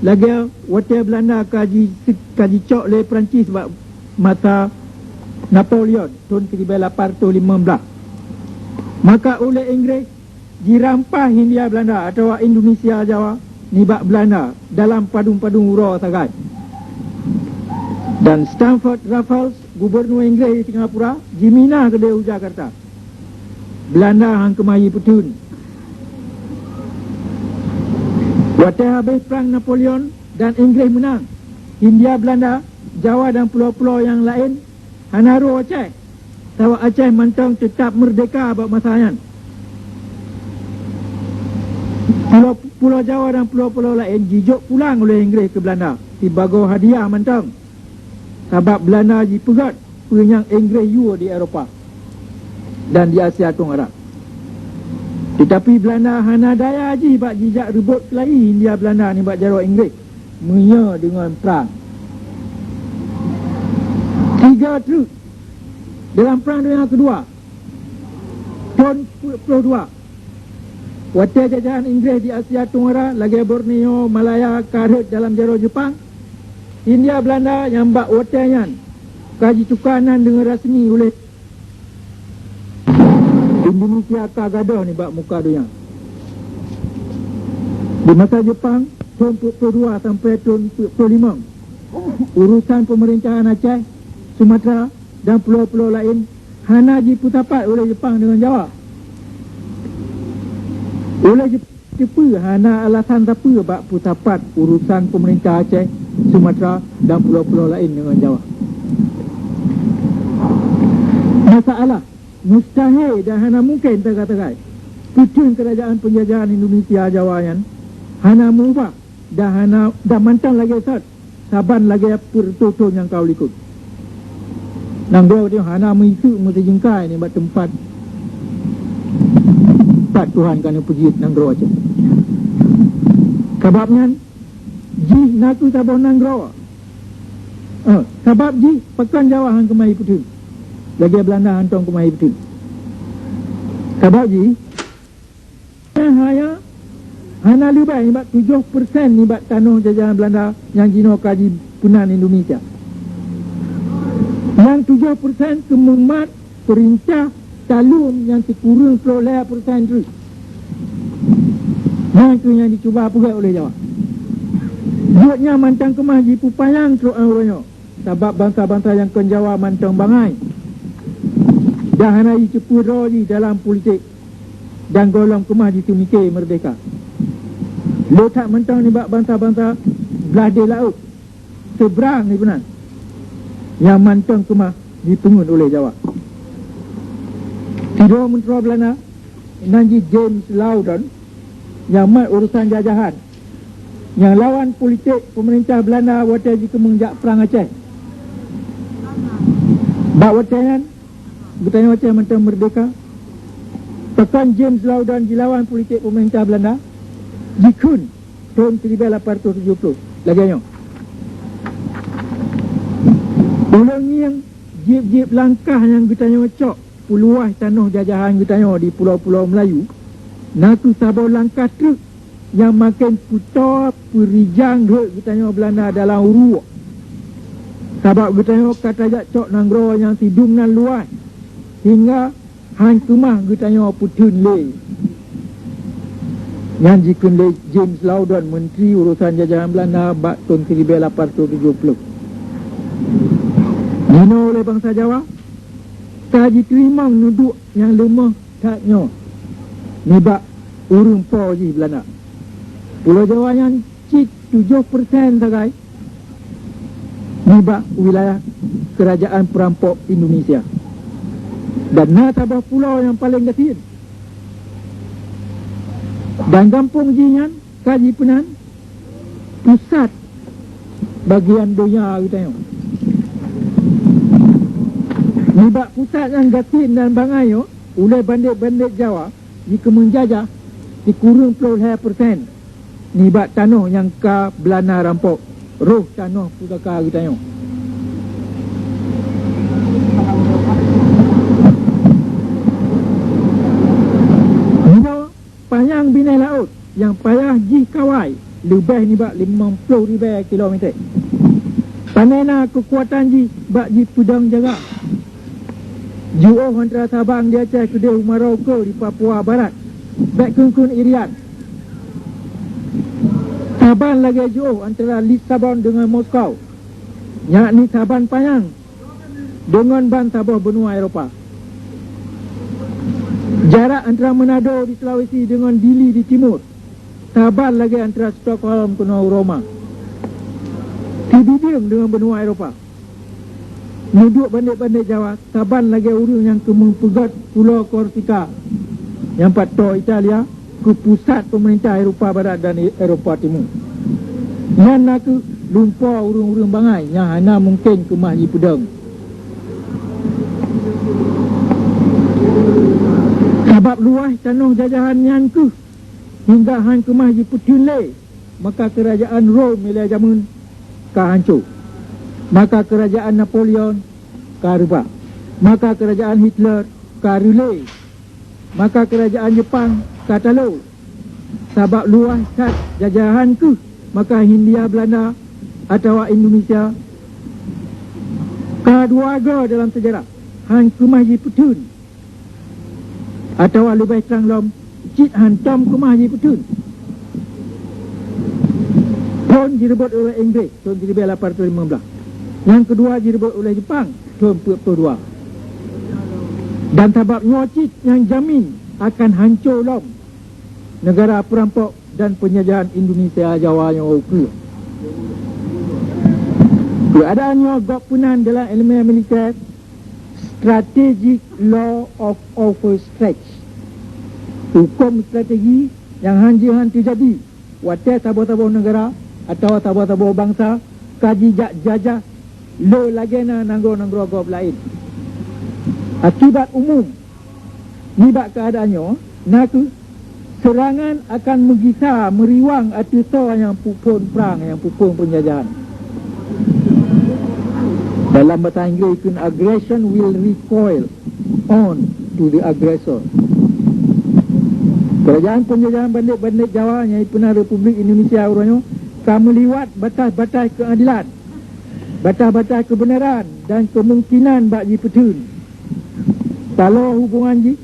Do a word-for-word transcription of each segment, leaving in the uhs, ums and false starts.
lagée watée Beulanda ka ji-, ka jicok lé Perancis bak masa Napoleon thon siribée lapan ratus limong blaih. Maka ulée Inggréh jirampah Hindia Beulanda atawa Indonesia Jawa nibak Beulanda dalam padum-padum uroe sagai. Dan Stamford Raffles, gubunur Inggréh di Singapura, jimina keudeh u Jakarta. Beulanda han keumah jipeutheun. Watée habéh prang Napoleon dan Inggréh meunang, Hindia Beulanda, Jawa dan pulo-pulo nyang laén hana rôh Aceh, sabab Aceh mantong teutab meurdéhka bak masa nyan. Pulo, Pulo Jawa dan pulo-pulo laén jijok pulang ulée Inggréh keu Beulanda sibagoe hadiah mantong, sabab Beulanda jipeugét peue nyang Inggréh yue di Eropa dan di Asia Tenggara. Teutapi Beulanda hana daya jih bak jijak reubot keulayi Hindia Beulanda nibak jaroe Inggréh meunyoe deungon prang. Tiga treuk dalam Prang Donya Keudua, thon peuet ploh dua, watée jajahan Inggréh di Asia Tenggara lagée Borneo, Malaya ka rhot dalam jaroe Jeupang, Hindia Beulanda nyang bak watée nyan ka jituka nan deungon rasmi ulée Indonesia ka gadôh nibak muka donya. Di masa Jeupang, thon peuet ploh dua sampoe thon peuet ploh limong, urusan peumeurintah Aceh, Sumatra, dan pulo-pulo laén hana jipeusapat ulée Jeupang deungon Jawa. Ulée Jep-, Teupeu hana alasan sapeue bak peusapat urusan peumeurintah Aceh, Sumatra, dan pulo-pulo laén deungon Jawa. Masalah mustahé dan hana mungken sagai-sagai. Peuteun keurajaan peunjajahan Indonesia Jawa nyan hana meubah dan hana, dan mantong lagée sot saban lagée peuet reutôh thon nyang ka u likot. Nanggroe nyoe hana meuiseuk meusijeungkai nibak teumpat, teumpat Tuhan ka neupeujeuet nanggroe Aceh. Sabab nyan, jih na kheueh saboh nanggroe. Eh, sabab jih pakon Jawa han keumah jipeuteun, lagée Beulanda hantom keumah jipeuteun. Sabab jih, hanya hana leubeh nibak tujoh persen nibak tanoh jajahan Beulanda nyang jinoe ka jipeunan Indonesia. Nyang tujoh persen keumeumat peurintah taleuem nyang sikureueng ploh lhée persen treuk. Nyan kheueh nyang jicuba peugét ulée Jawa. Buet nyan mantong keumah jipeupanyang trok uroe nyoe. Sabab bansa-bansa nyang kon Jawa mantong bangai, dan hana jiteupeue droe jih dalam politik, dan gohlom keumah jiteumiké meurdéhka. Le that mantong nibak bansa-bansa blaih deh laôt seubrang di meunan, nyang mantong keumah jipeungeut ulée Jawa. Sidroe meuntroe Beulanda nan jih James Loudon, nyang mat urusan jajahan, nyang lawan politik peumeurintah Beulanda watée jikeumeung jak prang Aceh. Bak watée nyan, geutanyoe Aceh mantong meurdéhka. Pakon James Loudon jilawan politik peumeurintah Beulanda? Jikheun thon siribée lapan ratus tujoh ploh lagée nyoe, "Ulôn ngieng jieb-jieb langkah nyang geutanyoe cok peuluwah tanoh jajahan geutanyoe di pulo-pulo Meulayu, na kheueh saboh langkah treuk nyang maken peutoe peurijang rhot geutanyoe Beulanda dalam uruek. Sabab geutanyoe ka tajak cok nanggroe nyang sidum nan luwah, hingga han keumah geutanyoe peuteun lé." Nyan jikheun lé James Loudon, Menteri Urusan Jajahan Beulanda bak thon siribée lapan ratus tujoh ploh. Jinoe lé bansa Jawa ka jiteurimong neuduek nyang leumoh that nyoe nibak ureuëng po jih Beulanda. Pulo Jawa nyan cit tujoh persen sagai nibak wilayah keurajaan peurampok Indonesia. Dan na saboh pulo nyang paleng gasien. Dan gampông jih nyan ka jipeunan pusat bagian donya geutanyoe. Nibak pusat nyang gasien dan bangai nyoe, ulée bandét-bandét Jawa jikeumeung jajah sikureueng ploh lhée persen nibak tanoh nyang ka Beulanda rampok, roh tanoh pusaka geutanyoe. Nyoe panyang binéh laôt nyang payah jih kawai leubeh nibak limong ploh ribée kilomèter. Pane na keukuatan jih bak jipeudong jaga. Jiôh antara Sabang di Aceh keudeh u Maroko di Papua Barat, bék kheun-kheun Irian. Saban lagée jiôh antara Lisabon deungon Moskow, yakni saban panyang deungon ban saboh beunua Eropa. Jarak antara Manado di Sulawesi deungon Dili di timur, saban lagée antara Stockholm keunoe u Roma. Sibideung deungon beunua Eropa. Neuduek bandét-bandét Jawa saban lagée ureuëng nyang keumeupeugét pulo Korsika nyang pat toe Italia keu pusat peumeurintah Eropa Barat dan Eropa Timu. Nyan na kheueh lumpoe ureuëng-ureuëng bangai nyang hana mungken keumah jipeudong. Sabab luwah tanoh jajahan nyan kheueh hingga han keumah jipeutheun lé, maka keurajeuen Rom ilée jamén ka hanco, maka keurajeuen Napoleon ka reubah, maka keurajeuen Hitler ka reulée, maka keurajeuen Jepang ka talo. Sabab luwah that jajahan kheueh, maka Hindia Belanda atawa Indonesia ka dua goe dalam seujarah han keumah jipeutheun, atawa leubeh trang lom, cit hantom keumah jipeutheun. Thon jireubot uléh Inggréh thon siribée lapan ratus limong blaih, nyang keudua jireubot uléh Jepang thon peuet ploh dua. Dan sabab nyoe cit nyang jamin akan hanco lom neugara peurampok dan peunjajahan Indonesia Jawa nyoe ukeue. Keuadaan nyoe gob peunan dalam iéleumé militer, strategic law of overstretch. Hukôm strategi nyang han jeuet han teujadi watée saboh-saboh neugara atawa saboh-saboh bansa ka jijak jajah le lagée na nanggroe-nanggroe gob laén. Akibat umum nibak keuadaan nyoe na kheueh seurangan akan meugisa meuriwang ateueh soe nyang peuphon prang, nyang peuphon peunjajahan. Dalam basa Inggréh kheun, "Aggression will recoil on to the aggressor." Keurajeuen peunjajahan bandét-bandét Jawa nyang jipeuna Republik Indonesia uroe nyoe ka meuliwat bataih-bataih keuadilan, bataih-bataih keubeunaran dan keumungkinan bak jipeutheun. Taloe hubongan jih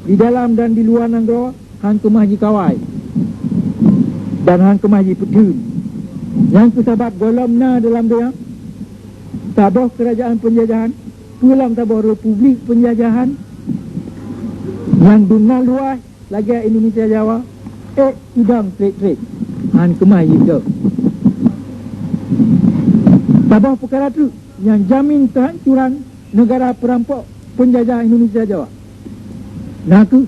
di dalam dan di luwa nanggroe han keumah jikawai dan han keumah jipeutheun. Nyang keusabab gohlom na dalam donya saboh keurajeuen peunjajahan, peue lom saboh republik peunjajahan nyang dumna luwah lagée Indonesia Jawa, ék teudong treb-treb, han keumah jiteuh. Saboh peukara treuk nyang jamin keuhancoran neugara peurampok peunjajah Indonesia Jawa na kheueh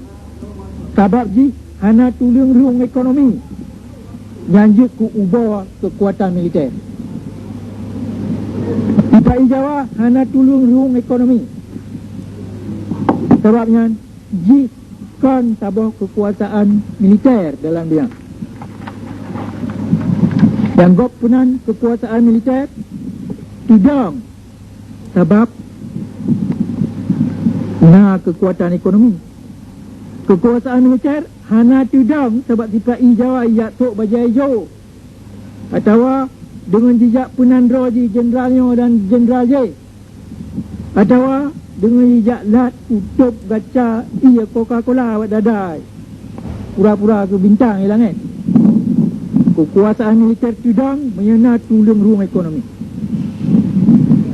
sabab jih hana tuleueng rhueng ekonomi nyang jeuet keu uba keukuatan militer. Sipa-i Jawa hana tuleueng rhueng ekonomi, sabab nyan jih kon saboh keukuasaan militer dalam donya. Dan gob peunan keukuasaan militer teudong sabab na keukuatan ekonomi. Keukuasaan militer hana teudong sabab sipa-i Jawa ijak sôk bajée ijo, atawa deungon jijak peunan droe jih jeundral nyoe dan jeundral jéh, atawa deungon jijak lat kutôb gaca ié Coca-Cola awak dadai pura-pura keu bintang di langét. Keukuasaan militer teudong meunyoe na tuleueng rhueng ekonomi.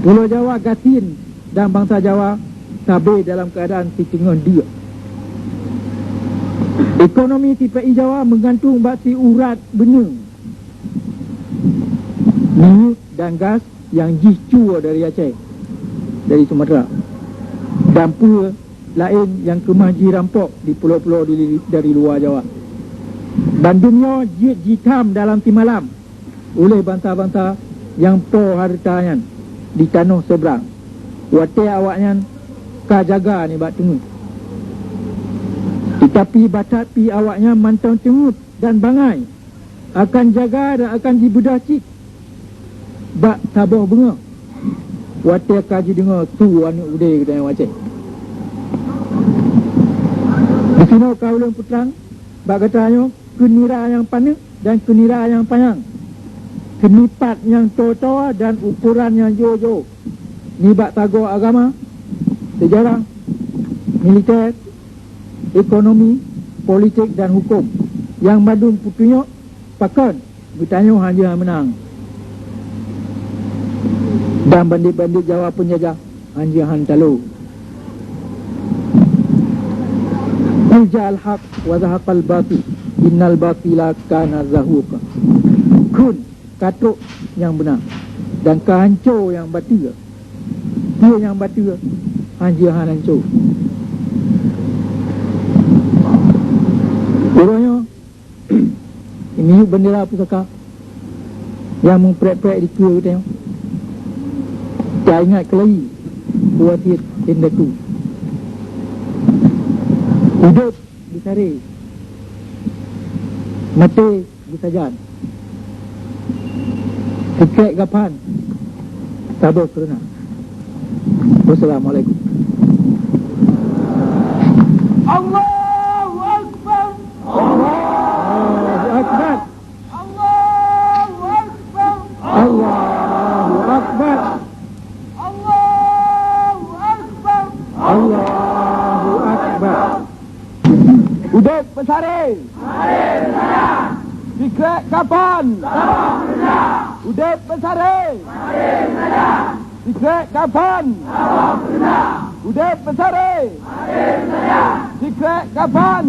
Pulo Jawa gasien dan bansa Jawa sabe dalam keuadaan siteungoh deuk. Ekonomi sipa-i Jawa meugantung bak siurat beuneueng, minyeuk dan gas nyang jih cue dari Aceh, dari Sumatera, dan peue laén nyang keumah jirampok di pulo-pulo di, dari luwa Jawa. Bandum nyoe jeuet jitham dalam simalam uléh bansa-bansa nyang po hareuta nyan di tanoh sebrang, watée awaknyan ka jaga nibak teungeut. Teutapi batat pih awaknyan mantong teungeut dan bangai akan jaga dan akan jibeudôh cit bak saboh beungoh watée ka jideungoe su aneuëk udée geutanyoe Aceh. Disinoe ka ulôn peutrang bak gata nyoe keu nira nyang paneuk dan keunira nyang panyang, keunipat nyang toe-toe dan ukoran nyang jroh-jroh, nibak sagoe agama, seujarah, militer, ekonomi, politik dan huköm. Nyang mandum peutunyok pakon geutanyoe hana meunang, dan bandét-bandét Jawa peunjajah hanjeuet han talo. Qul ja'al haq wa zahaqal batil, innal batila kana zahuqa. Kheun ka trok nyang beuna, dan ka hanco nyang bateue. Peue nyang bateue hanjeuet han hanco. Uroe nyoe, miyueb bendera pusaka nyang meuprek-prek di keue geutanyoe. Taingat keulai peue wasiet indatu. Udeb beusaré, maté beusajan. Sikrék gapan saboh keureuna. Wassalamualaikum. Allahu Akbar. Allahu Akbar. Allahu Akbar. Allahu Akbar. Allahu Akbar. Allahu Akbar. Udeb beusaré. Sikrék gapan. Udeb beusaré. Sikrék gapan. Udeb beusaré. Sikrék gapan.